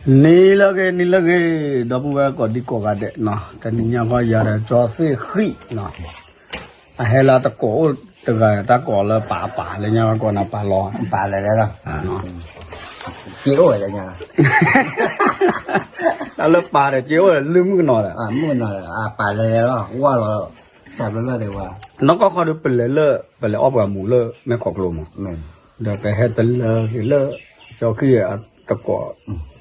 နံၤလၢအဂ့ၤ နံၤလၢအဂ့ၤ ဒီပုၢ်ဝဲၢ်ကိးဒံကိးဂၤဒဲးနီၤ, တနံၤညါဃီယၤဒီးကၠီသ့ၣ်ဃံနီၤ, အဟဲလၢတကိးအိၣ်တဂၤ တၢ်ကိးလၢပာ်ပာ်လၢညါကီးနၤပာ်လီၤ ပာ်လဲၤလဲၤလီၤ, က့အိၣ်လဲၤညါ, တၢ်လၢပာ်ဒီးက့အိၣ်ဒီး လုၢ်မုၣ်ကနီၤဒီး မုၣ်ကနီၤ ပာ်လဲၤလဲၤလီၤ ဝါလီၤ, တၢ်ဘျီလၢ်ဒဲးဝါ, နီၢ်ကီၢ်ခီဒီးပလဲၤလၢ ပလဲၤအီၣ်ပှၤမူးလၢမဲာ်ခီးကျိမး, ဒီးပဟဲတလၢက့ၤလၢ ကၠီဃံအတကိး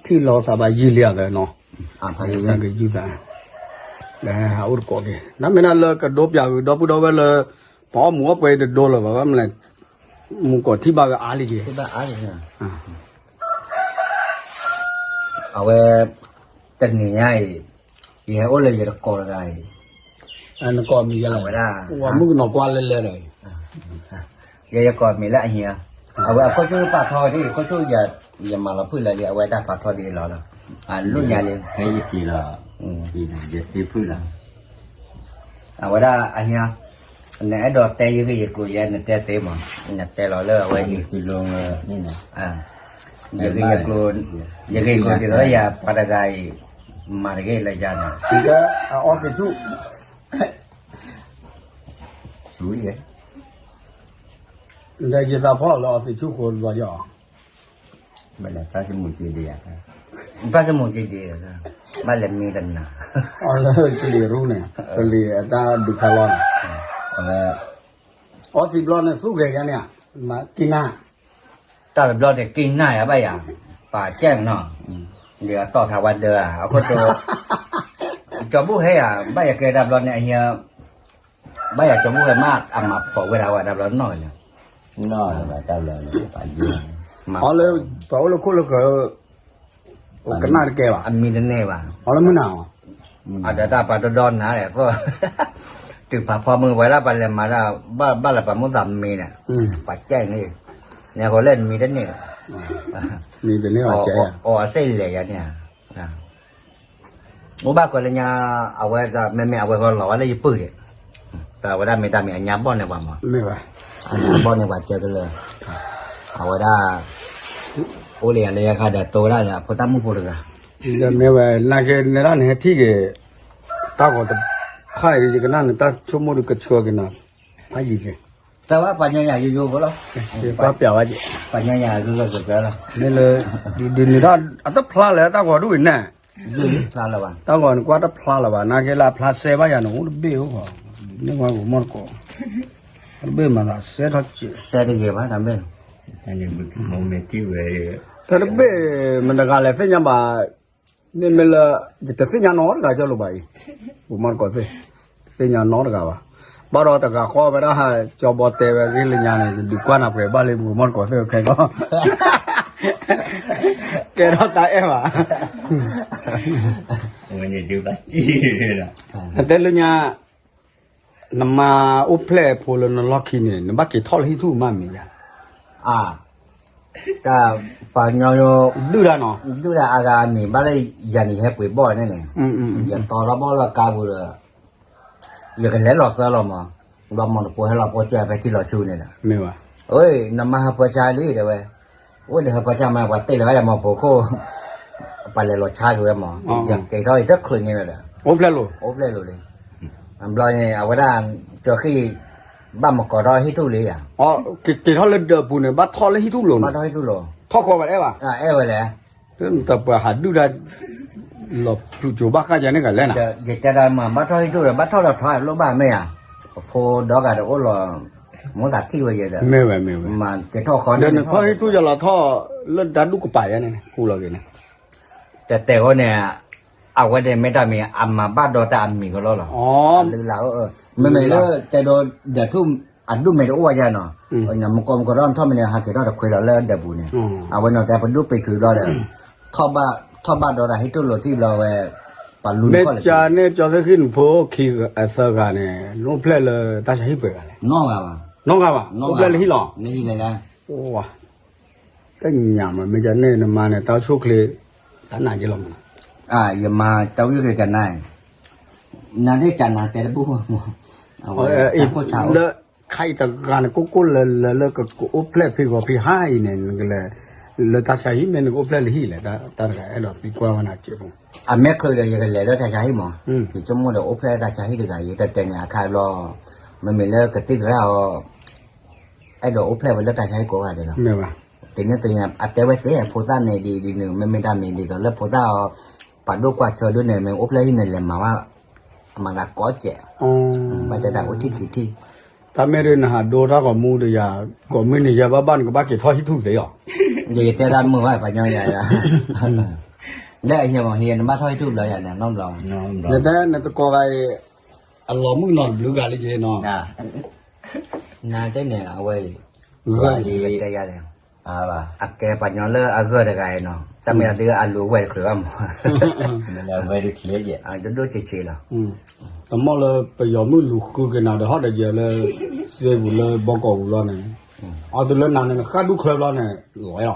ထံၣ်လီၤသးဘၣ်ယံာ်လံဧါသနီၤ, တၢ်ကယုၢ်သး လၢဟးအိၣ်တကိးက့ၤ နမ့ၢ်ဒၣ်လၢကဒိပျးဝံၤဒီပုၢ်ဒီဝဲၢ်လၢ ပအီၣ်မူးအီၣ်ပှဲၤတဒိလၢၤဘၣ် ဘၣ်မနုၤလဲၣ်, မူးကိးထံၣ်ဘၣ်ဝဲအါလံက့ၤ အဝဲ တနံၤညါအံၤ ယဟဲအိၣ်လၢယတကိးတဂၤအံၤ, နကိးမံၤယၤလီၤဝဲဒၣ်, မုၣ်ကနီၤကွၢ်လဲၤလဲၤဒီးအံၤ, ယယကိးမံၤလၢအဟံၣ်, အဝဲအခိၣ်ဆူၣ်ပာ်ထီၣ်ဒ် ခိၣ်ဆူၣ်ယမၤလီၤဖုၣ်လၢလံ အဝဲဒၣ်ပာ်ထီၣ်ဒ်လီၤလီၤ, လိၣ်ညါလံ, ဖဲယက့ၤလီၤ, ယသ့ဖုၣ်လီၤ, အဝဲဒၣ်အဟံၣ်, နအဲၣ်ဒိးတဲယဂ့ၢ်ယကျိၤယဲ နတဲသ့မး, နတဲလီၤလၢအဝဲအံၤ, ယဂ့ၢ်ယကျိၤ, ယဂ့ၢ်ယကျိၤဒ်သိးယၤပှၤတဂၤအံၤ, မၤတဂ့ၤလၢယၤန့ၣ်, အီသံးဆူၣ်, ဆူၣ်ယဲ, ဒီးယသးဖီၣ်လၢအီသံးဆူၣ်ဃိဘျီယီၤ ဘၣ်လဲၤဖျါစမူးက့ဒံးဧါ, ဖျါစမူးက့ဒံး, ဘၣ်လဲၤမံတနၤ, အီလၢကလံၤရူန့ၣ်, ကလံၤအတၢ်ဒုးဖးလီၤန့ၣ်, အီသံးဘျီန့ၣ်သူၣ်ဂဲၤယါန့ၣ်, ကံနၢ်, တၢ်တဘျီန့ၣ်ကံနၢ်ယါဘၣ်ယၤ, ပာ်ကဲနီၤ, ယတီၢ်ထါဝဲဒၢဧါ, အခိၣ်တိ, ကၠီဘူၣ်ဟဲယၤ, ဘၣ်ယကဲတၢ်ဘျီန့ၣ်အဟံၣ် ဘၣ်ယၤကၠီဘူၣ်ဟဲမး အမၤဖိးဝဲဒၣ်ဝဲတၢ်ဘျီနီၢ်ဂ့ၤန့ၣ်, အီလၢ ပှၤအိၣ်လၢခိၣ်လၢဃၢၤ, ကနၣ်တကဲဘၣ်, အမံတန့ၢ်ဘၣ်, အီလၢမုၢ်နၤ, အဒီးတၢ်ပှၤတဒီနၤဒီး, တုၤပာ်ဖီမုၢ်ဝဲဒၣ်ပှၤလဲၤမၤတၢ်, ဘၣ်လၢပှၤမူသးမံန့ၣ်, ပှၤကဲန့ၣ်, န့ၣ်အဃိလဲၣ်မံတန့ၢ်, မံတန့ၢ်ဘၣ်ကဲ, အီအစ့ၣ်လဲၤယၤန့ၣ် အိၣ်ဘၣ်ကွဲးလၢညါ, အဝဲ မ့မ့ၢ်အဝဲဃီလီၤဝဲလၢယပုၢ်ဒံး, ဒီးအဝဲဒၣ်မ့ၢ်တၢ်မံၤအညါဘီၣ်န့ၢ်ပှၤမး, အညါဘီၣ်န့ၢ်ပှၤကၢကလၢာ်, အဝဲဒၣ် အိၣ်လၢယၤလၢယခါဒီးတိဝဲဒၣ်လၢအဖိတၢ်မုၣ်ဖိတဂၤ, ဒီးမ့ၢ်ဝဲနာ်က့ၤနဲဒၣ်န့ၣ်ဟဲထံၣ်က့ၤ, တၢ်ဂီၤတဖၣ်အံၤ ယကနၣ်န့ၣ် တၢ်ဆိကမိၣ်ဒီးကဆှၢက့ၤနၤ, ဖးယံၤက့ၤ တၢ်ဝဲပှၤညီယၤယိယိဖိလီၤ, ပှၤပျးဝဲက့ၤ, ပှၤညီယၤဂ့ၤဂ့ၤကကဲလီၤ, မ့ၢ်လၢ, ဒ်နုၤဒၣ်အတဖျါလၢတၢ်ဂီၤဒိၣ်အံၤနဲၣ်, တၢ်ဂီၤနကွၢ်တဖျါလၢၤဘၣ် နာ်က့လၢအဖျါစဲဘၣ်ယၤန့ၣ် အိၣ်တဘ့ၣ်အိၣ်, န့ၢ်ဝဲဂီၤမီၢ်တကိး, တဘ့ၣ်မၤသးစဲထီၣ်စဲး, စဲတဂ့ၤဘၣ်တဘ့ၣ်, တဘ့ၣ်မတၤတဂၤလဲၣ်သ့ၣ်ညါဘၣ် မ့မ့ၢ်လၢ, ယတသ့ၣ်ညါနီတဂၤကၠီလိာ်ဘၣ်အံၤ, ပမီၢ်တကိးသ့ၣ်, တသ့ၣ်ညါနီတဂၤဘၣ်, ဘၣ်ဒီးတဂၤဃီဝဲဒၣ်ဟး ကၠီဘီတဲဝဲဂ့ၢ်လၢညါန့ၣ် ယဒုးကွၢ်နၤပှဲၤဘၣ်လၢပမီၢ်တကိးသ့ၣ်ခဲကီ, ကဲထီၣ်တၢ်အဲၣ်ဘၣ်, အတဲလၢညါ နမါအိၣ်ဖျဲၣ်ဖိလၢနလီၢ်ခံန့ၣ် နဘၣ်က့ၤထီၣ်လၢဟံၣ်ထူၣ်မးမ့ၢ်ယၤ, အ, တၢ်ပှၤကညီ, ဒုၣ်ဒါနီၤ, ဒုၣ်ဒါအဂၤအမံၤဘၣ်လၢယၤန့ၣ် ယဟဲပှ့ၤဘီၣ်န့ၣ်န့ၣ်, ယတီထီၣ်ဘီၣ်လၢကါပူၤဒီး, ယကလဲၤလီၤသၢလီၤမး, ဘီမီၢ်တဖိဟဲလီၤဖိကၠီဖဲထံလီၤဆူန့ၣ်ဒီး, မ့ၢ်ဘၣ်, နမါဟၢဖၢဆါလံတဲဝဲ, အိၣ်ဒီးဟၢဖၢဆါမး ပှၤတ့ၢ်လီၤဝဲယၤမီၢ်ဖိခိၣ် ပှၤလဲၤလီၤဆါက့ၤဝဲမး, ယက့ၤထီၣ်အံၤတချုးန့ၣ်လီၤဒီး, အိၣ်ဖျဲၣ်လိာ်, အိၣ်ဖျဲၣ်လိာ်လံ, ဘျီန့ၣ် အဝဲဒၣ်, ကၠီဃံ, ဘၣ်မၤကီးထီၣ်ဟံၣ်ထူၣ်လံဧါ, က့ၤထီၣ်လၢဒၢးပူၤန့ၣ် ဘၣ်ထီၣ်လၢဟံၣ်ထူၣ်လိၤ, ဘၣ်ထီၣ်ဟံၣ်ထူၣ်လိၤ, ထီၣ်ဃီဘၣ်အဲၣ်ဘၣ်, အဲၣ်ဝဲလဲၣ်, တပှၤဟးဒုၣ်ဒါ လီၤဖျူးကၠိဘၣ်ဃၣ်ယၤန့ၣ်ကလဲၣ်နၤ, ယတဲဒၣ်မး ဘၣ်ထီၣ်ဟံၣ်ထူၣ်ဒီး ဘၣ်ထီၣ်ဒီးထီၣ်လိၣ်ဘၣ်မ့ၢ်ဧါ, ပဖိဒီဂၤဒီးအိၣ်လီၤ, မိၣ်သးထံၣ်ဝဲယဲဒီး, မ့ၢ်ဝဲမ့ၢ်ဝဲ, မ့ၢ်က့ၤထီၣ်ဃီန့ၣ် ထီၣ်ဟံၣ်ထူၣ်ယလီၤထီၣ်, လၢတၢ်ဒူၣ်ကပၤယဲန့ၣ် ကူလီၤက့ၤန့ၣ်, တတဲဃီန့ၣ်, အဝဲန့ၣ်မ့ၢ်တၢ်မံၤ အမၤဘၣ်ဒီးတၢ်အမံၤကလီလီၤ, အလုၢ်လၢ်, မ့မ့ၢ်လၢတဲဒီးဒၢးထူၣ်, အဒူၣ်မ့ၢ်တအိၣ်ဝဲယဲနီၤ, မကီမကီထီၣ်ထီၣ်မ့ၢ်န့ၣ် ဟးက့ၤထီၣ်တခွ့လီၤလၢဒၢးပူၤန့ၣ်, အဝဲနီၤတဲပဒူၣ်ပ့ၤခုးဘျီဒီး, ထီၣ်ဘၣ်ဒီးတၢ်ဟံၣ်ထူၣ်လိၤထံၣ်ဘျီဝဲ, ပလူ, မ့ၢ်ကန့ၣ် ကၠီသ့ၣ်ဃံနဖိခံဂၤအသၢဂၤန့ၣ် နအိၣ်ဖျဲၣ်လၢတၢ်ဆါဟံၣ်ပှဲၤဂၤလဲၣ်, နီၢ်ဂၤဘၣ်, နီၢ်ဂၤဘၣ်, အိၣ်ဖျဲၣ်လၢဟံၣ်လီၤ, အိၣ်ဝါ, တညၣ်မး မ့ၢ်ကန့ၣ် နမါန့ၣ် တၢ်အိၣ်ဆူၣ်အိၣ်ချ့, တၢ်နာ်က့ၤလီၤမး, ယမါတၢ်အိၣ်ဆူၣ်အိၣ်ချ့ကနၣ်, နၤဒ်ကနၣ်တဲတဘူၣ်, လၢ, ခါအံၤတဂၤန့ၣ် ကိၢ်ကိၢ်လၢလၢလၢကကအိၣ်ဖျဲၣ်ဖံးဂီၤဖံးဟါအံၤန့ၣ် နကလဲၤ, လၢတၢ်ဆါဟံၣ်မ့ၢ်နကအိၣ်ဖျဲၣ်လၢဟံၣ်လဲၣ်, တၢ်တဂၤအဲၣ်ဒိးသံကွၢ်ဝဲနၤက့ပူၤ. အမ့ၢ်ချုးဒီးယကလဲၤလၢတၢ်ဆါဟံၣ်မး, ယဆိကမိၣ်ဒီးအိၣ်ဖျဲၣ်တၢ်ဆါဟံၣ်တဂၤ ယတတဲန့ၣ်အခါဘျီ, မ့မ့ၢ်လၢကသံၣ်သရၣ်အီၤ အဲၣ်ဒိးအိၣ်ဖျဲၣ်ဝဲလၢတၢ်ဆါဟံၣ်ကိးဂၤဒဲးလီၤ. တနံၤတနံၤအတဲဝဲသ့ၣ်ဖိသၣ်န့ၣ်ဒ်ဒ်န့ၣ် မ့မ့ၢ်တၢ်မံၤဒ်သိးလၢဖိသၣ်အီၤ, ပှၤဒိၣ်ကွၢ်ဆၢဒိၣ်န့ၣ် မ့ၢ်အိၣ်ဖျဲၣ်ဟံၣ်န့ၣ် လဲၤမၤဘၣ်, အမၤသးကိးကဲး, ဘၣ်တဲတၢ်အိၣ်ထံၣ်ခံထံၣ် တၢ်မ့ၢ်ဒ်နဟးဒိတၢ်ဂီၤမူဒီးယၤ, ကိးမုၢ်နံၤယၤဘၣ်ဘၣ်နကဘၣ်က့ၤထီၣ်ဟံၣ်ထူၣ်သ့အီၤ, ယကတဲတၢ်မုာ်ဘၣ်ပှၤညီယၤ, လၢအဟံၣ်မးဟံၣ်နဘၣ်ထီၣ်ဟံၣ်ထူၣ်ဘျီယၤန့ၣ်နီတဘျီ, နတဲနသကိးဂၤအံၤ, အလီၤမုၢ်နီၤတဘျုးဂၤလံက့နီၤ, နတဲန့ၣ်အဝဲအံၤ, ဂၢၢ်လံတဲယၤန့ၣ်, အကဲပှၤညီလၢအဂၢၢ်တဂၤအံၤနီၤ, တၢ်မ့ၢ်အဒုအလူၤအဝဲၢ်တချုးဘၣ်မး, အဝဲဒုးချ့, ဒိၣ်ဒိၣ်ဆံးဆံးလီၤ, တမ့ၢ်လၢပယီၤမုၣ်လူၤဃုက့ၤနၤဒီးဟီၣ်ဒီးယဲလၢ, စ့ပူၤလၢဘီကီာ်ပူၤလီၤန့ၣ်, အီၤတုၤလၢနၤန့ၣ်နဃၣ်ဒူၣ်ချၢဘျီန့ၣ်, လီၤလီၤ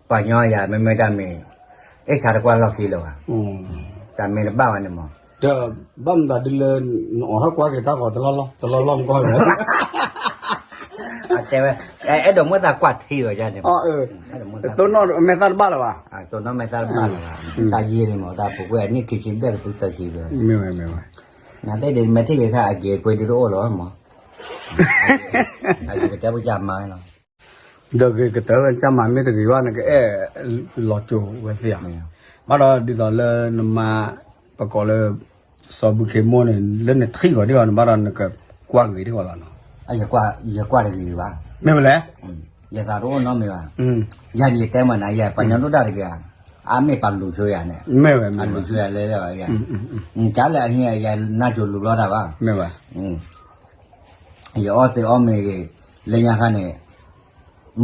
ပှၤညီယၤမ့မ့ၢ်တၢ်မ့ၢ်, အ့ၣ်ဆါတကွၢ်လီၢ်ခံလၢၤဘၣ်, တၢ်မ့ၢ်တဘၣ်ဝဲန့ၣ်မး, ဒီးဘၣ်မတၤဒ်လၢ, နအိးထီၣ်ကွၢ်က့ၤတၢ်ဂီၤတလီၢ်လီၢ် တလီၢ်လီၢ်မကီၢ်လၢၤ, တဲဝဲ, အဲၣ်ဒိးမ့ၢ်သးကွၢ်ထံဝဲန့ၣ်, တိၢ်နီၣ်မဲာ်သၣ်တဘၣ်လၢၤဘၣ်, တိၢ်နီၣ်မဲာ်သၣ်တဘၣ်လၢၤဘၣ်, တၢ်ယံာ်န့ၣ်မး တၢ်ပူၤကွံာ်အနံၣ်ခံဆံဘျဲၣ်ကသုသၢဆံဘျဲၣ်, မ့ၢ်ဝဲမ့ၢ်ဝဲ, နသ့ၣ်ဒ်မဲာ်ထံၣ်ဂ့ၤခါအက့ၤကွ့ဒုတအိၣ်လၢၤဘၣ်မး, အက့ၤကတဲပူၤကမၤလီၤ ဒီးဂ့ၤကတၢၢ်ဝဲကမၤမ့ၢ်တဂ့ၤဘၣ် နကအဲၣ်လီၤကၠိဝဲသ့ဧါ, ဘၣ်ဒီးဒ်သိးလၢနမါ, ပကိးလၢ, စီၤဘူခ့မိၢ်န့ၣ် လၢနထံၣ်ဂီၤဒံးအီၤန့ၣ် ဘၣ်ဒီးနကကွၢ်ဂ့ၤဒံးအီၤလီၤနီၤ, ယကွၢ်တဂ့ၤဘၣ်, မ့ၢ်မလဲၣ်, ယသးတအိၣ်နီတမံၤဘၣ်, ယၤန့ၣ်ယတဲမးနၤယဲ ပှၤညီဒိၣ်တၢ်တဂ့ၤဧါ, အါမ့ၢ်ပှၤလူၤဆိယၤန့ၣ်, အလူၤဆိယၤလဲၤလဲၤဘၣ်ယၤ, ကလဲၣ်အဟံၣ်ယၤနါစိၤလူၤဘျီတၢ်ဘၣ် ယအီၣ်သ့အီၣ်မ့ၤဂ့ၤ, လၢညါခါန့ၣ်,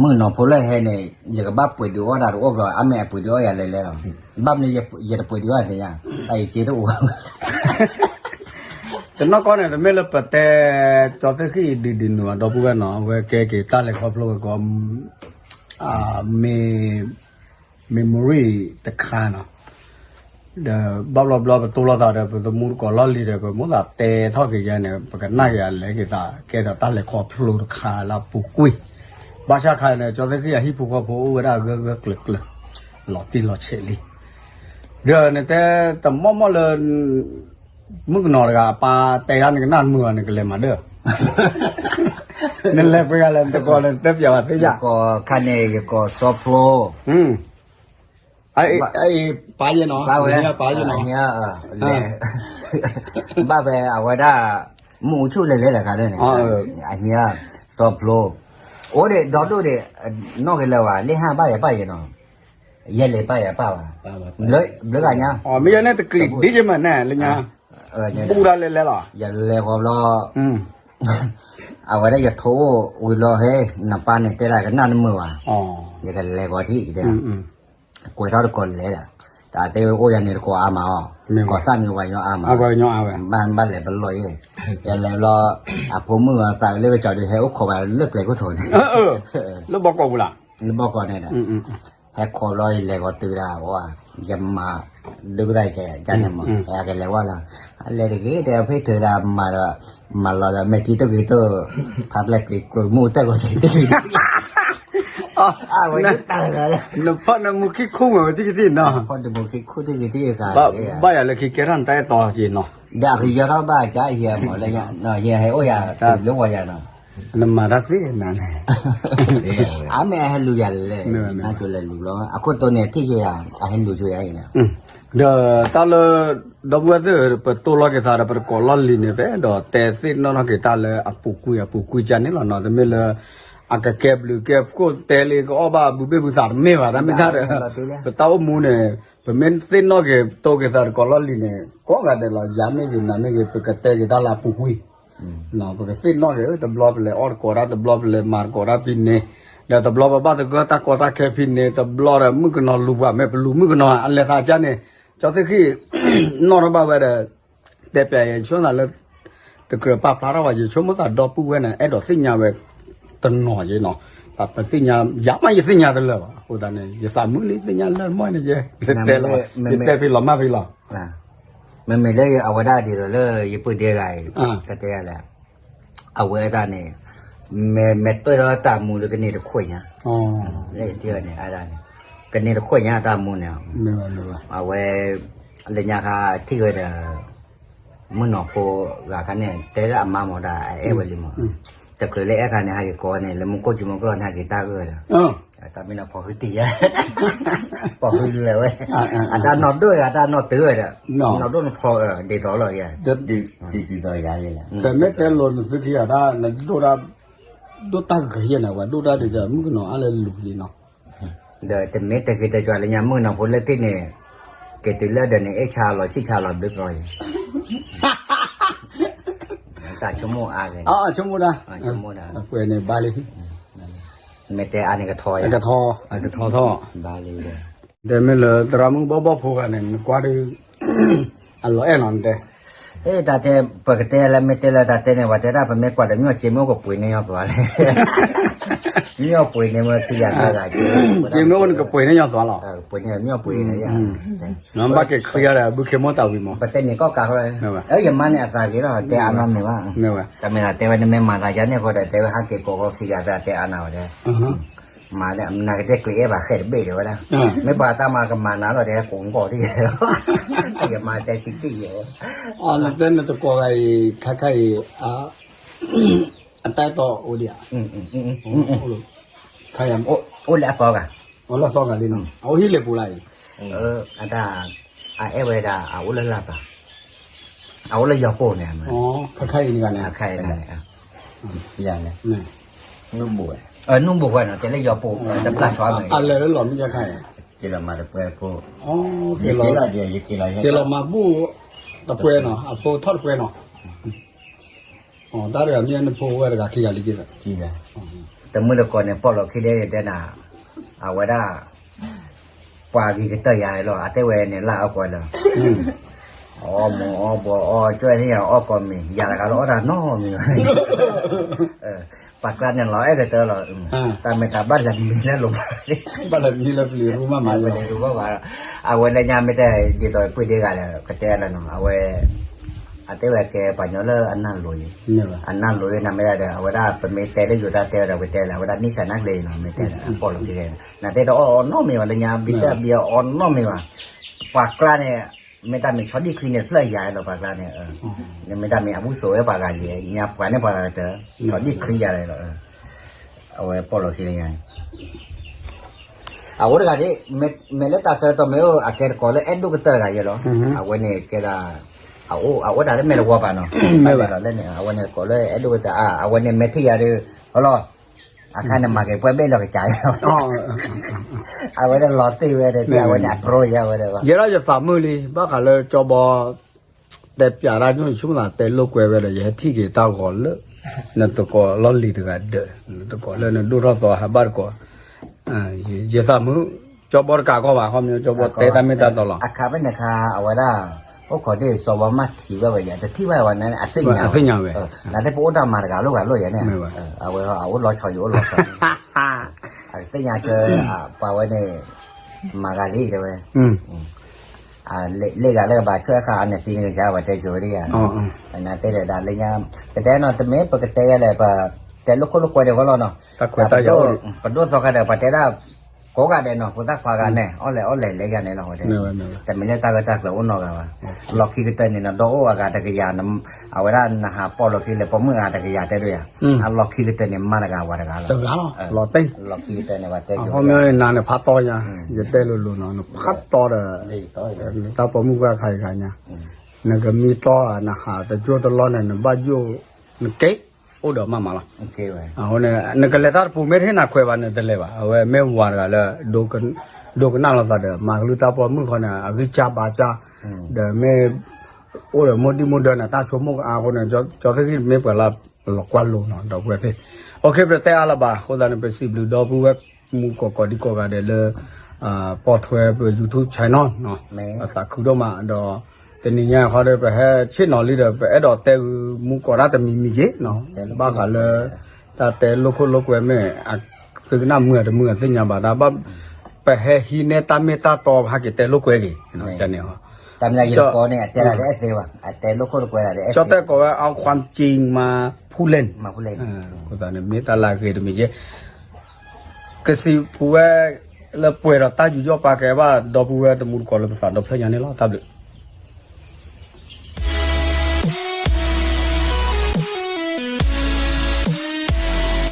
မုၣ်ကနီၤဖိလၢဟဲန့ၣ်, ယကဘၣ်ပှ့ၤဒုးအီၣ်တၢ်တအိၣ်ဘျီ အါမ့ၢ်အပှ့ၤဒုးအီၣ်ယၤလဲၤလဲၤလီၤ, ဘၣ်မနုၤယတပှ့ၤဒုးအီၣ်သ့ညါ, တၢ်ယစ့တအိၣ်, တနီၢ်ကီၢ်န့ၣ် တမ့ၢ်လၢပတဲ, ကၠီသ့ၣ်ဃံၣ်ဒုးဒုးနုာ်အဒီပုၢ်ဝဲၢ်နီၤ အဝဲကဲက့ၤတၢ်လဲၤခီဖျိဝဲကီး, မ့ၢ် memory တခါနီၤ, ဒီးဘၣ်ဘျီဘျီပတိၢ်လိာ်သးဒီး ပသမူတကိးလီၢ်လံၤဒီး ပမိၢ်သးတဲထီၣ်က့ၤယဲန့ၣ် ပကနၣ်က့ၤအလဲၤက့ၤသး ကဲဒီးတၢ်လဲၤခီဖျိတခါလၢအပူၤကွံာ်, ဘၣ်ဆၣ်ခါန့ၣ် ကၠီသ့ၣ်ဃံၣ်အဟံၣ်ဖိဃီဖိအိၣ်ဝဲဒၣ်ဂၢၢ်ဂၢၢ်ကျၢၤကျၢၤ, လီၤတံၢ်လီၤဆဲးလံ, ဒီးနတဲတမီၢ်မီၢ်လၢ မုၣ်ကနီၤတဂၤ အပၢ်တဲဒၣ်နကနၣ်မုာ်ဘၣ် နကလဲၤမၤဒၢၣ်, နလဲၤပှဲၤဂၤလဲၣ် နတကိးလၢနတဲပျးဘၣ်သ့ၣ်ညါ, ယကိးခါန့ၣ် ယကိးစီဖျိ, ပၢ်ယဲနီၤ, ပၢ်ဝဲ, ပၢ်ယဲနီၤ, ဘၣ်ဖဲအဝဲဒၣ်, မုၢ်အူဆူၣ်လဲၤလဲၤတခါန့ၣ်, အဟံၣ်, စီဖျိ, အိၣ်ဒံး ဒီဒိၣ်ဒံး, နီၣ်ဂ့ၤလၢၤဘၣ် လ့ၣ်ဟၣ်ဘၣ်ယၤပၢ်ယဲနီၤ, ယဲလဲၤပၢ်ယၤပၢ်ဘၣ်, ဘျုးဂၤညါ, မ့ၢ်ယဲန့ၣ်တကျံးဒ်ယမၤနဲၣ်လၢညါ, ဘူၣ်ဒၣ်လဲၤလဲၤလီၤ, ယလဲၤဃီဘျီ, အဝဲဒၣ်ယထိအိၣ်ဝံၤဘျီ ဟဲ, နပၢ်န့ၣ်တဲဒၣ်ကနၣ်တမုာ်ဘၣ်, ယကလဲၤဃီထံၣ်, ကွဲးထီၣ်တကိးလဲၤဒီး, တၢ်တဲဝဲအိၣ်ယၤန့ၣ်တကိးအါမးအီၤ, ကိးသၣ်မံၤဝဲညီအါမး, ဘၣ်ဘၣ်လဲၤပလီၢ်ယဲ, ယလဲၤဘျီ, အဖိမုၣ်အသးလၢကစီၤဒုးဟဲအိၣ်ခိးဘၣ်လၢကျဲခိၣ်ထိးန့ၣ်, လၢဘီကီးပူၤလီၤ, လၢဘီကီးန့ၣ်ဒီး ဟဲခိးဘျီယလဲၤဂီၤတုၤဒၣ်, ယမၤ, ဒုၣ်ကသၣ်ကဲန့ၣ်မး ဟဲကလဲၤဝဲလီၤ, အလဲၤတဂ့ၤတဲအဖ့ၣ်ထုးဒၣ်မၤဒီး, မၤလီၤဒီး မဲာ်ထံတိၢ်က့ၤတိၢ်, ဖးဖျဲၣ်က့ၤကျိၤမူၣ်တၢ်ဂီၤက့ၤတဂ့ၤ, အဝဲ, နဖီၣ်နမူခံခူဝဲတံၢ်ကတံၢ်နီၤ, ဖီၣ်တမူခံခူတံၢ်ကတံၢ်အခါ, ဘၣ်ယၤလၢခံကဲထီၣ်နတၢ်အဲၣ်တီက့ၤနီၤ, ဒီးအကယီထီၣ်ဘၣ်ကါအံၤမးလၢ, ဟဲအိၣ်ယၤ, လၢဝီယၤနီၤ နမၤတၢ်သ့နၤန့ၣ်, အါမ့ၢ်အဟဲလူၤယၤလဲၣ်, နၤကလဲၤလူၤလီၤ, အခိၣ်တိန့ၣ်ထံၣ်ယၤ, အဟဲလူၤဆိယၤအံၤန့ၣ်, ဒီးတၢ်လၢ, ဒီပုၢ်ဝဲၢ်သ့ၣ် ပတိၢ်လီၤက့ၤသးဒီး ပတကိးလီၢ်လံၤန့ၣ် ပအဲၣ်ဒိးတဲသ့ၣ်နီၣ်ထီၣ်က့ၤတၢ်လၢအပူၤကွံာ်အပူၤကွံာ်ကန့ၣ်လီၤနီၤ, တမ့ၢ်လၢ, အကကဲဘျုးကဲဖှိၣ်တဲလံကအီၣ်ဘၣ်ဘုဘ့ၣ်ဘုသးတမ့ၢ်ဘၣ်, တၢ်မ့ၢ်တၢ်ဒီး, ပတၢ်အိၣ်မူန့ၣ်, ပမ့ၢ်သ့ၣ်နီၣ်က့ၤတိၢ်က့ၤသးတကိးလီၢ်လံၤန့ၣ် ကိးဂၤဒဲးလီၤ, ယၤမ့ၢ်ဂ့ၤ နၤမ့ၢ်ဂ့ၤ ပကတဲက့ၤတၢ်လၢအပူၤကွံာ် ပကသ့ၣ်နီၣ်က့ၤ တဘျီပလဲၤအီၣ်တကိးတၢ် တဘျီပလဲၤမၤတကိးတၢ်ဖဲန့ၣ်, ဒီးတဘျီပဘၣ်သဂၢၢ်တၢ်ကီတၢ်ခဲဖဲန့ၣ်, တဘျီဒီးမုၣ်ကနီၤလူၤပှၤမ့ၢ်ပလူၤမုၣ်ကနီၤ အလဲၤသးကန့ၣ်, ကၠီသ့ၣ်ဃံၣ်, နီၣ်ထီၣ်ဘၣ်ဝဲဒီး, တဲပျးယဆိကမိၣ်သးလၢ, တကြၢးပာ်ဖျါထီၣ်ဘၣ် ယဆိကမိၣ်သးဒီပုၢ်ဝဲၢ်န့ၣ် အဲၣ်ဒိးသ့ၣ်ညါဝဲ, တနီၤက့နီၤ, ပသ့ၣ်ညါ, ယၤမးယသ့ၣ်ညါတလၢာ်ဘၣ် အဃိသတးန့ၣ် ယသးမုာ်လံသ့ၣ်ညါလၢမီၢ်န့ၣ်ယဲ, ယတဲဖဲလီၤမၢ်ဖဲလီၤ မ့မ့ၢ်လၢအဝဲဒၣ်ဒ်သိးလၢယပုၢ်ဒ့ဂၤအံၤ, ကတဲလဲၣ်, အဝဲဒၣ်န့ၣ်, မဲာ်တဲလီၤတၢ်မူဒီးကန့ၢ်တခိၣ်ညါ, န့ၣ် ကန့ၢ်တခိၣ်ညါတၢ်မူန့ၣ်, အဝဲ လၢညါခါထံၣ်ဝဲဒီး မုၢ်နီၢ်ဖိဂၤခါန့ၣ် တဲလၢအမါမၤဒီး အအဲၣ်ဝဲလံမး, တချုးလၢအဲၣ်ခါန့ၣ် ဟဲက့ၤကိးန့ၣ် လၢမူခိၣ်ကၠူမူခိၣ်န့ၣ် ဟဲက့ၤတၢ်ဂၢၢ်ဒီး တၢ်မ့ၢ်နီၢ်ဖီဃုတံၢ်ယါ, ဖီဃုလဲၤဝဲ, အတၢ်နီၢ်ဒိၣ်ဂၤ တၢ်နီၢ်တုၤဝဲဒီး နီၢ်ဒိၣ်နဖီ ဒ်သိးလီၤယါ, တမ့ၢ်တဲလိာ်နသုခံဂၤတၢ် နဒိၣ်တၢ် ဒိၣ်တၢ်ဂ့ၤယဲၢ်န့ၣ် ပှၤဒိၣ်တၢ်ဒ်သိး မုၣ်ကနီၤအါလၢလူၤလံနီၤ, ဒီးတမ့ၢ်တဂ့ၤတကြွးလၢညါ မုၣ်ကနီၤဖိလၢထံၣ်န့ၣ် က့ၤတုၤလၢဒီးန့ၣ် အ့ၣ်ဆါလီၤဆံၣ်ဆါလီၤဘျုးသီယါ, တၢ်ဆိကမိၣ်အါဂ့ၤ, ဆိကမိၣ်တၢ်, ပှဲၤန့ၣ်ဘၣ်လံ, မ့ၢ်တဲအါန့ၣ်ကထီယါ, ကထီ, ကထီထီၣ်, ဘၣ်လံ, တဲမ့ၢ်လၢသရၣ်မုၣ်ဘီၣ်ဘီၣ်ဖိဂၤန့ၣ် နကွၢ်ဒီး အလီၤအဲၣ်နီၤနတဲ, အ့ တၢ်တဲ ပကတဲလၢမ့ၢ်တဲလၢတၢ်တဲန့ၣ် ပှၤတဲဒၣ်ပမ့ၢ်ကွၢ်ဒီး မ့ၢ်အီၣ်က့မ့ၢ်အိၣ်ကပှ့ၤန့ၢ်ညီသွါလဲၣ်, မ့ၢ်အီၣ်ပှ့ၤန့ၢ်မ့ၢ်ခံဂၤသၢဂၤက့, က့မ့ၢ်အိၣ်နကပှ့ၤန့ၢ်ညီသွါလီၤ, ပှ့ၤန့ၢ်မ့ၢ်အီၣ်ပှ့ၤန့ၢ်, နဘၣ်က့ၤချံအီၤဒီး ဘုခ့မိၢ်သးဝံၤမး, ပတဲန့ၣ်ကီၢ်ကးဃီ, ယမါန့ၣ်အသးဂ့ၤလီၤ တဲအါနီတမံၤဘၣ်, မ့ၢ်ဝဲ, တမ့ၢ်လၢတဲဝဲန့ၣ်မ့ၢ်မၤသးယါန့ၣ်ဃီဒီး တဲဝဲဟးက့ၤကိးဃီခံဂၤသၢ တဲအါနၤဝဲဒၣ် မၤလၢ နကတဲကျဲၤအဲၣ်ဘၣ်ဃဲၣ်တဘ့ၣ်ဒံးဝဲဒၣ်, မ့ၢ်ပှၤတၢ်မၤကမၤနၤလီၤ တဲကိးကီၢ်တယဲၢ်လီၤ, ယမၤတဲဆံးတံၢ်ယဲၢ်, နတဲနတကိးဂၤအံၤ ခါခါအံၤ အတၢ်အဲၣ်တီအိၣ်ဒံးဧါ, အိၣ်လၢအသီဂၤ, အိၣ်လၢအသီဂၤလံနီၤ, အအိၣ်ဟံၣ်လ့ပူၤလၢအံၤ, အတၢ် အအဲၣ်ဝဲဒၣ် အအိၣ်လၢလၢ်ပၤ, အအိၣ်လၢယီၤပိၢ်န့ၣ်, ခါခါအံၤန့ၣ်, ခါအံၤန့ၣ်, နူၢ်ဘိးဝဲနီၤ တဲလၢယီၤပိၢ် တပျၢ်ဆီမ့ၢ်, အလဲၤလၢလီၤမ့ၢ်ယါခါအံၤ, က့ၤလီၤမၤတပှဲဖိ, က့ၤလီၤမၤဘူၣ်တပှဲနီၤ အဖိထီၣ်တပှဲနီၤ, တၢ်တဂၤမ့ၢ်နဖိဝဲတဂၤခံဂၤလံ, တမုၢ်တကိးန့ၣ် ပီၣ်လီၤခံဒဲတဲနၤ, အဝဲဒၣ် ပှၤဂ့ၤကတၢၢ်ယၤလီၤ အတဲဝဲန့ၣ်လၢအီၣ်ကွဲလၢာ်, အီၣ်မူအီၣ်ဘှီအီၣ်ကၠွဲၣ်န့ၣ်ယၤအီၣ်ကိးမံၤ ယၤတဂၤလၢအီၣ်တၢ်နီတမံၤဘၣ်, ပှၤကျါန့ၣ်လီၤအဲၣ်ကတၢၢ်လီၤ, တၢ်မ့ၢ်တၢ်ဘၣ်လဲၤမံလၢလိၤဘၣ်, ဘၣ်လဲၤမံလၢပျံၤရူၢ်မးမး, အဝဲလၢညါမ့ၢ်တဲဒ်သိးပုၢ်ဒ့ဂၤဒီး ကတဲလၢနီၤ အဝဲ အတဲဝဲကဲပှၤကညီလၢအနၢ်လိၤယံၤ, အနၢ်လိၤယံၤ နမ့ၢ်ဒၣ်ဒီး အဝဲဒၣ်ပမ့ၢ်တဲလၢယိၤတၢ်တဲဝဲဒီး ပတဲလၢအဝဲဒၣ်နံၣ်စၢ်နၢ်ကျဲအံၤနီၤ မ့ၢ်တဲလၢအပီၣ်လီၤခံဂၤ, နတဲတအီၣ်အီနီတမံၤဘၣ် လၢညါဘံၣ်တၢ်ဘံၣ်အီနီတမံၤဘၣ်, ပှၤကျါန့ၣ် မ့ၢ်တၢ်မ့ၢ်ဆီဒံၣ်ချံန့ၣ် တဖျၢၣ်ယၤလီၤပှၤကျါန့ၣ်, မ့ၢ်တၢ်မ့ၢ်အဝုစိးဝဲပှၤဂၤယံၤ ညါပှၤန့ၣ်ပှၤဂၤတၢ် ဆီဒံၣ်ချံယၤလီၤ, အဝဲပီၣ်လီၤခံဂၤ အအိၣ်တဂၤဒ် မ့ၢ်လၢတၢ်ဆၢကတီၢ်မ့ၢ်အိၣ် အကဲတကိးလၢအဲၣ်ဒိၣ်ကတၢၢ်တဂၤယဲလီၤ, အဝဲန့ၣ်ကဲဒၣ် အအိၣ်ဒၣ်လၢမဲာ်တဝီပၤနီၤ, မ့ၢ်ဝဲလီၤလၢန့ၣ် အဝဲန့ၣ်တကိးလၢအဲၣ်ဒိၣ်ကတၢၢ်အါ အဝဲန့ၣ်မ့ၢ်ထံၣ်ယၤဒီး ဟီလီၤ, အခါန့ၣ်မၤက့ၤပှဲၤဘ့ၣ်လီၤကစၢ်ယဲလီၤ, အဝဲဒၣ်လီၤတ့ၢ်ဝဲဒီး အဝဲန့ၣ်အပရိယဲဝဲဒၣ်, ယဲဒၣ်ယသးမုာ်လံ ဘၣ်ဃးလၢကၠီဘီ တဲပၠးတၢ်ကၠိဆိကမိၣ်သးတဲလိာ်ကွဲဝဲဒီး ယဟဲထံၣ်က့ၤတၢ်ဂီၤလၢ နတကိးလီၢ်လံၤတဂၤဒၢး နတကိးလၢနဒိၣ်ထီၣ်သီဟးဘၣ်တကိး, ယသးမုာ် ကၠီဘီတကးကီဘၣ် ခီမ့ၢ်ကၠီဘီတဲတၢ်မ့ၢ်တၢ်တီလီၤ, အခါဖဲန့ၣ်ခါ အဝဲဒၣ် အိၣ်ခိးဒ်စီၤဘီမ့ၢ်ထံၣ်ဝဲဝဲယၤ တထံၣ်ဘၣ်ဝဲန့ၣ် အသ့ၣ်ညါဝဲ, နသ့ၣ်ပအိၣ်တၢ်မၤတဂၤလိာ်ဂၤလိာ်ယၤန့ၣ်, အဝဲအအိၣ်လီၤဆီယအိၣ်လီၤဆီ, အသ့ၣ်ညါကၢ ပှၤဝဲန့ၣ် မၤဂၤလံတဲဝဲ လ့ၣ်ဂၤလၢကဘၣ်ဆွဲဃာ်အနသံန့ၣ်ကစၢ်ဝဲတဲဆိဝဲဒၣ်ယၤ, နတဲဒီးဒၣ်လၢညါ ကတဲနီၤ တမ့ၢ်ပကတဲယဲလဲၣ် ပတဲလိာ်ခိၣ်လိာ်ကွဲဒံးဃီလီၤနီၤ, ပဒိၣ်သီခါဒီး ပှၤတဲဒၣ် ကိးဂၤဒဲးနီၤ ဖိသၣ်ခွါဂၤန့ၣ် အီၣ်လဲၣ်အီၣ်လဲၣ်လဲၤယၤန့ၣ်လီၤဝဲတဲ, တမ့ၢ်လၢတၢ်ဂၢၢ်တၢ်ကျၢၤအိၣ်နီတဂၤဘၣ်, လီၢ်ခံကတၢၢ်န့ၣ် နဒီအိၣ်အဂၤတကယၤ အဝဲဒၣ်နဟးပီၣ်လီၤခံလဲၤပိာ်မုၣ်အဂၤတကယၤတဲဒိၣ်ယၤ, အလီၢ်ခံကတၢၢ်န့ၣ် မါတဂၤဝၤတဂၤလီၤ, လီၢ်ခံကတၢၢ်န့ၣ် ပှၤတဲ ခီမ့ၢ်နၤန့ၣ်ဖးတီညါ, ယတဲလိၤလိၤနီၤ နဖးတီဒီး တၢ်ပိာ်မုၣ်ပှၢ်ခါအံၤခါညါ, နကမံတီဧါ နဟးတကၠိတလီၢ်န့ၣ် နဘၣ်ယိၣ် နကဲ အိၣ်ဒီးမးမးလီၤ, အဃိန့ၣ် နကလဲၤတၢ်တပူၤမ့ၢ်တဟ့ၣ်နၤခွဲးဘၣ်န့ၣ် တလဲၤဘၣ်, အဝဲမ့ၢ်ဝၤတဂၤလၢ ဒိကနၣ်လိာ်သးဒီး မၤကလုၢ်တၢ်ပိာ်မုၣ်ဃီန့ၣ် အဂံၢ်စၢ်ဘါစၢ်, ဒီးမ့ၢ် အိၣ်ဒီးမိၢ်ဒံၣ်မိၢ်ဒၢန့ၣ် တၢ်ဆိကမိၣ်ကအါအဃိန့ၣ် ကၠီသ့ၣ်ဂံၢ်မ့ၢ်ပှၤလၢလီၤကွၢ်လိနီၤ ဒီပုၢ်ဝဲၢ်သ့ၣ်, အိၣ်ခ့ ပတဲအါလၢၤဘၣ် အဃိသတးန့ၣ် ပစံးဘျုးဒီပုၢ်ဝဲၢ်မူကိးကိးဒံကိးဂၤဒဲးလၢ ပိာ်ထွဲပ YouTube channel နီၤ, ပသးခုဒိၣ်မးဒီး တနံၤညါခီဒီး ပဟဲဆ့ၣ်နီၤလံဒီး ပအဲၣ်ဒိးတဲဂုာ်မူကိးတၢ်တမံၤမံၤက့နီၤ, ဘၣ်ဃးလၢ တၢ်တဲလိာ်ခိၣ်လိာ်ကွဲမ့ၢ် သုကနၣ်မုာ်တမုာ်အသ့ၣ်ညါဘၣ် တၢ်ဘၣ် ပဟဲဟံးန့ၢ်တၢ်မ့ၢ်တၢ်တီ ပဟဲက့ၤတဲလိာ်ကွဲက့ၤန့ၣ်လီၤ, တၢ်မ့ၢ်ယတကိးန့ၣ် အတဲဒၣ်တအဲၣ်သ့ဘၣ်, အတဲလိာ်ခိၣ်တကွဲးဒၣ်တအဲၣ်သ့, ကၠီတဲကိးဝဲ เอาความจริงมาพูดเล่น, မၤဖူလဲၣ်န့ၣ်, အဃိသတးန့ၣ် မ့ၢ်တၢ်လၢအဂ့ၤတမံၤယဲၢ်, ကစံးဖူဝဲ လၢပှဲၤဒီးတၢ်ယူးယီၣ်ပာ်ကဲဘၣ် ဒီပုၢ်ဝဲၢ်တမူတကိးလၢပသးဒီဖျၢၣ်ညါန့ၣ်လီၤ. တၢ်ဘျုး.